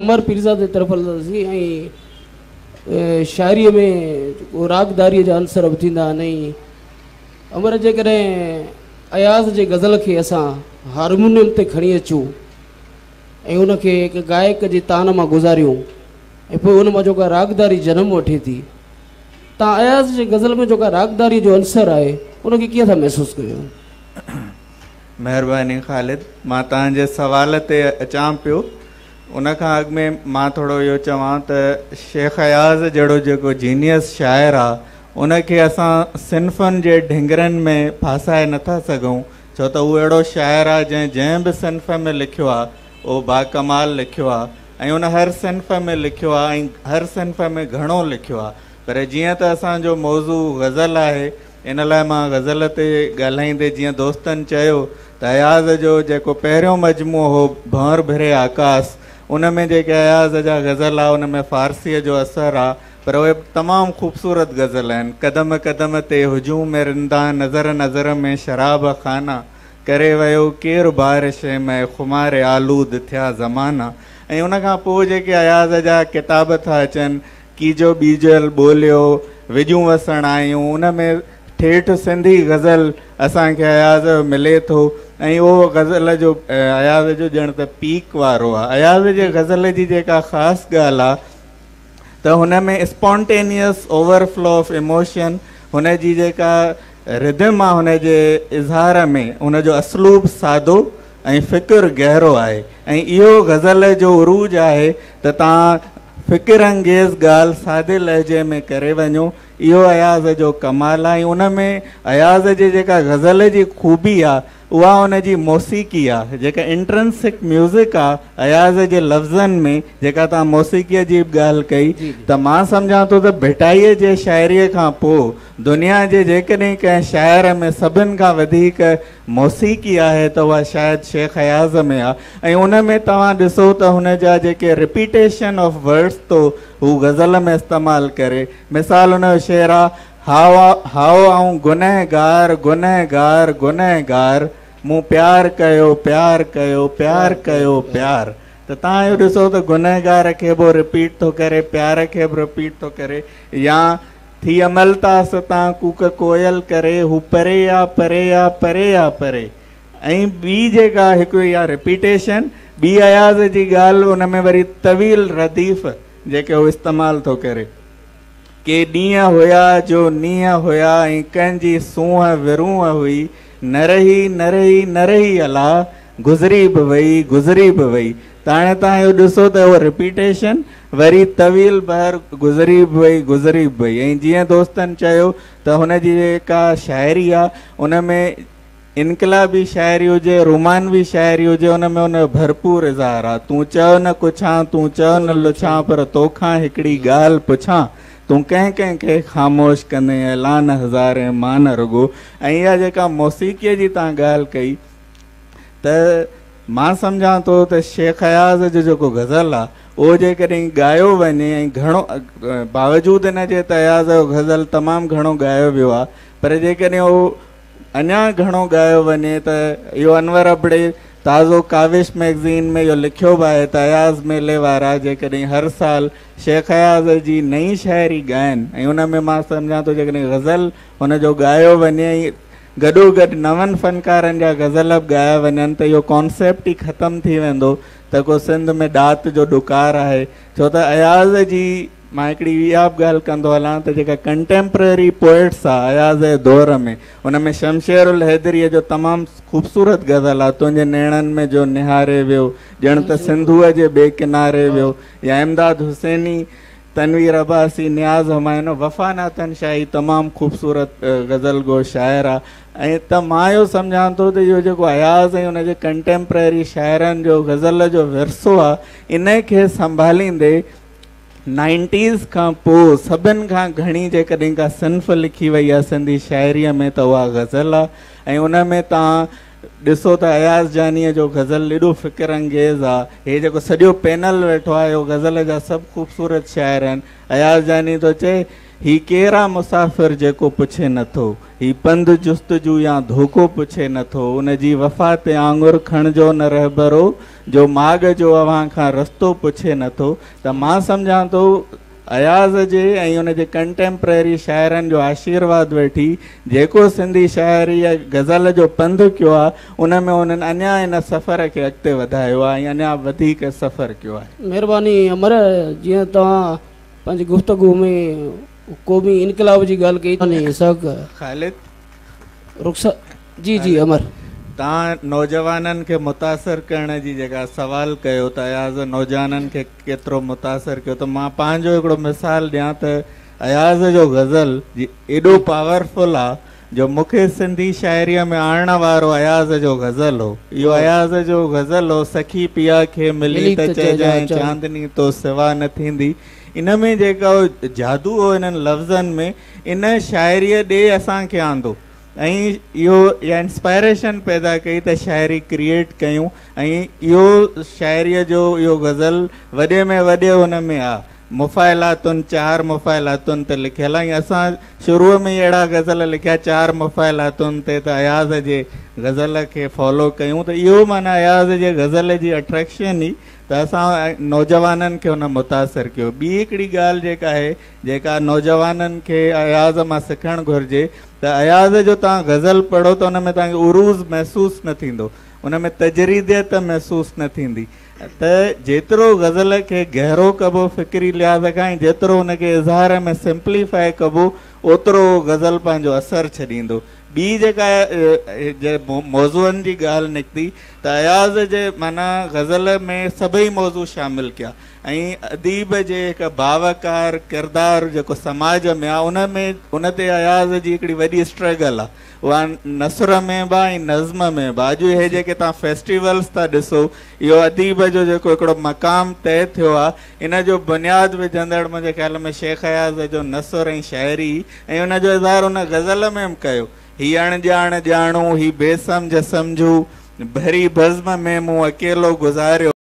امر پيرزادي طرف هلنداسين ۽ شاعريء ۾ جيڪو راڳداريء جا عنصر به ٿيندا آهن ۽ امر جيڪڏهن اياز جي غزل کي اسان هارمونيم تي کڻي اچون ۽ ان کي هڪ گائڪ جي تان مان گذاريون ۽ پوء ان مان جيڪا راڳداري جنم وٺي ٿي، تان اياز جي غزل ۾ جيڪا راڳداريء جو عنصر آهي، ان کي ڪيئن ٿا محسوس ڪيو؟ مهرباني خالد، مان توهان جي سوال تي اچان پيو. ان کان اڳ ۾ مان ٿورو اهو چوان ته شيخ اياز جهڙو جيڪو جينيس شاعر آ ان کي اسان صنفن جي ڍنگرن ۾ ڦاسائي نٿا سگهون ڇو ته هو اهڙو شاعر آ جنهن جنهن به صنف ۾ لکيو آ اهو باڪمال لکيو آ ۽ ان هر صنف ۾ لکيو آ ۽ هر صنف ۾ گهڻو لکيو آ پر جيئن ته اسان جو موضوع غزل آهي ان لاء مان غزل تي ڳالهائيندي جيئن دوستن چيو ته اياز جو جيڪو پهريون مجموعو هو ڀنور ڀري آڪاس ان ۾ جيڪي اياز جا غزل آ ان ۾ فارسيء جو اثر آ پر اهي تمام خوبصورت غزل آهن. قدم قدم تي هجوم رندان نظر نظر ۾ شراب خانا ڪري ويو ڪير بارش مئي خمار آلود ٿيا زمانا ۽ ان کان پوء جيڪي اياز جا ڪتاب ٿا اچن ڪيجو ٻيجل ٻوليو، وڄون وسڻ آيون، ان ۾ ٺيٺ سنڌي غزل اسان کي اياز جو ملي ٿو ۽ اهو غزل جو اياز جو ڄڻ ته پيڪ وارو آ. اياز جي غزل جي جيڪا خاص ڳالهه آ ته هن ۾ اسپونٽينيئس اوور فلو آف ايموشن، هن جي جيڪا ردم آ هن جي اظهار ۾ هن جو اسلوب سادو ۽ فڪر گهرو آهي ۽ اهو غزل جو عروج آهي ته توهان فڪر انگيز ڳالهه سادي لهجي ۾ ڪري وڃو اهو اياز جو ڪمال آهي ۽ ان ۾ اياز جي جيڪا غزل جي خوبي آهي اها ان جي موسيقي آهي جيڪا انٽرنسڪ ميوزڪ آهي اياز جي لفظن ۾ جيڪا توهان موسيقيء جي به ڳالهه ڪئي ته مان سمجهان ٿو ته ڀٽائيء جي شاعريء کان پوء دنيا جي جيڪڏهن ڪنهن شاعر ۾ سڀن کان وڌيڪ موسيقي آهي ته اها شايد شيخ اياز ۾ آهي ۽ ان ۾ توهان ڏسو ته هن جا جيڪي رپيٽيشن آف ورڊس ٿو هو غزل ۾ استعمال ڪري مثال ان جو شعر آهي هاء هاء آئون گنهگار گنهگار گنهگار مون پيار ڪيو پيار ڪيو پيار ڪيو پيار ته توهان اهو ڏسو ته گنهگار کي به رپيٽ ٿو ڪري پيار کي به رپيٽ ٿو ڪري يا ٿي املتاس تان ڪوڪ ڪوئل ڪري، هو پري آ پري آ پري آ پري. ۽ ٻي جيڪا هڪ اها رپيٽيشن، ٻي اياز جي ڳالهه ان ۾ وري طويل رديف جيڪي هو استعمال ٿو ڪري. ڪي ڏينهن هيا جو نينهن هيا ۽ ڪنهن جي سونهن ورونهن هئي، نه رهي نه رهي نه رهي الا، گذري به وئي گذري به وئي. ته هاڻي توهان اهو ڏسو ته اهو رپيٽيشن وري طويل بحر گذري به وئي گذري به وئي ۽ جيئن دوستن چيو ته هن جي جيڪا شاعري آ ان ۾ انقلابي شاعري هجي رومانوي شاعري هجي ان ۾ ان جو ڀرپور اظهار آ تون چئو نه ڪڇان تون چئو نه لڇان پر توکان هڪڙي ڳالهه پڇان تون ڪنهن ڪنهن کي خاموش ڪندين اعلان هزارين مان نه رڳو ۽ اها جيڪا موسيقيء جي توهان ڳالهه ڪئي ته مان سمجهان ٿو ته شيخ اياز جو جيڪو غزل آ اهو جيڪڏهن ڳايو وڃي ۽ گهڻو باوجود ان جي ته اياز جو غزل تمام گهڻو ڳايو ويو آ پر جيڪڏهن اهو اڃا گهڻو ڳايو وڃي ته اهو انور ابڙي تازو ڪاوش مئگزين ۾ اهو لکيو به آهي ته اياز ميلي وارا جيڪڏهن هر سال شيخ اياز جي نئين شاعري ڳائن ۽ ان ۾ مان سمجهان ٿو جيڪڏهن غزل هن جو ڳايو وڃي ۽ گڏوگڏ نون فنڪارن جا غزل به ڳايا وڃن ته اهو ڪانسيپٽ ئي ختم ٿي ويندو ته ڪو سنڌ ۾ ڏات جو ڏڪار آهي ڇو ته اياز جي مان هڪڙي اها به ڳالهه ڪندو هلان ته جيڪا ڪنٽيمپرري پوئٽس آ اياز جي دور ۾ ان ۾ شمشير الحيدريء جو تمام خوبصورت غزل آ تنهنجي نيڻن ۾ جو نهاري ويو ڄڻ ته سنڌوء جي ٻئي ڪناري ويو يا امداد حسيني تنوير عباسي، نياز همايون، وفا ناٿن شاهي تمام خوبصورت غزل گو شاعر آ ۽ ته مان اهو سمجهان ٿو ته اهو جيڪو اياز ۽ ان جي ڪنٽيمپرري شاعرن جو غزل جو ورثو آ ان کي سنڀاليندي نائنٽيز کان پوء سڀن کان گهڻي جيڪڏهن ڪا صنف لکي وئي آ سنڌي شاعريء ۾ ته اها غزل آ ۽ ان ۾ توهان ڏسو ته اياز جانيء جو غزل ايڏو فڪر انگيز آ. هي جيڪو سڄو پينل ويٺو آهي اهو غزل جا سڀ خوبصورت شاعر آهن. اياز جاني ٿو چئي، هي ڪير آ مسافر جيڪو پڇي نٿو، هي پنڌ جستجو يا ڌوڪو پڇي نٿو، ان جي وفا تي آڱر کڻجو نه رهبرو، جو ماڳ جو اوهان کان رستو پڇي نٿو. ته مان سمجهان ٿو اياز جي ۽ ان جي ڪنٽيمپرري شاعرن جو آشيرواد وٺي جيڪو سنڌي شاعري غزل جو پنڌ ڪيو آ، ان ۾ انهن اڃا ان سفر کي اڳتي وڌايو آ ۽ اڃا وڌيڪ سفر ڪيو آهي. مهرباني امر، جيئن توهان پنهنجي گفتگو ۾ قومي انقلاب جي ڳالهه ڪئي. اسحاق خالد. رخصت جي جي امر. توهان نوجوانن کي متاثر ڪرڻ جي جيڪا سوال ڪيو ته اياز نوجوانن کي ڪيترو متاثر ڪيو، ته مان پنهنجو هڪڙو مثال ڏيان ته اياز جو غزل ايڏو پاورفل آ جو مون کي سنڌي شاعريء ۾ آڻڻ وارو اياز جو غزل هو. اهو اياز جو غزل هو، سکي پيا کي ملي ته چئجانء چاندني تو سوا نه ٿيندي. ان ۾ جيڪو جادو هو انهن لفظن ۾، ان شاعريء ڏي اسان کي آندو ۽ اهو اها انسپائريشن پيدا ڪئي ته شاعري ڪريئيٽ ڪيون ۽ اهو شاعريء جو اهو غزل وڏي ۾ وڏي ان ۾ آ مفاعلاتن چار مفاعلاتن تي لکيل آ ۽ اسان شروع ۾ ئي اهڙا غزل لکيا چار مفاعلاتن تي ته اياز جي غزل کي فالو ڪيون ته اهو معنيٰ اياز جي غزل جي اٽريڪشن ئي ته اسان نوجوانن کي ان متاثر ڪيو. ٻي هڪڙي ڳالهه جيڪا آهي جيڪا نوجوانن کي اياز مان سکڻ گهرجي ته اياز جو توهان غزل پڙهو ته ان ۾ توهان کي عروض محسوس نه ٿيندو، ان ۾ تجريديت محسوس نه ٿيندي ته جيترو غزل کي گهرو ڪبو فڪري لحاظ کان ۽ جيترو ان کي اظهار ۾ سمپليفائي ڪبو اوترو اهو غزل پنهنجو اثر ڇڏيندو. ٻي جيڪا موضوعن جي ڳالهه نڪتي ته اياز جي معنيٰ غزل ۾ سڀئي موضوع شامل ڪيا ۽ اديب جي هڪ باوقار ڪردار جيڪو سماج ۾ آ ان ۾ ان تي اياز جي هڪڙي وڏي اسٽرگل آ اها نثر ۾ به آ ۽ نظم ۾ به آ. اڄ اهي جيڪي توهان فيسٽيولز ٿا ڏسو اهو اديب جو جيڪو هڪڙو مقام طئي ٿيو آ ان جو بنياد وجهندڙ منهنجي خيال ۾ شيخ اياز جو نثر ۽ شاعري ۽ ان جو اظهار ان غزل ۾ به ڪيو. هي اڻ ڄاڻ ڄاڻو، هي بي سمجهه سمجهو، ڀري بزم ۾ مون اڪيلو گذاريو.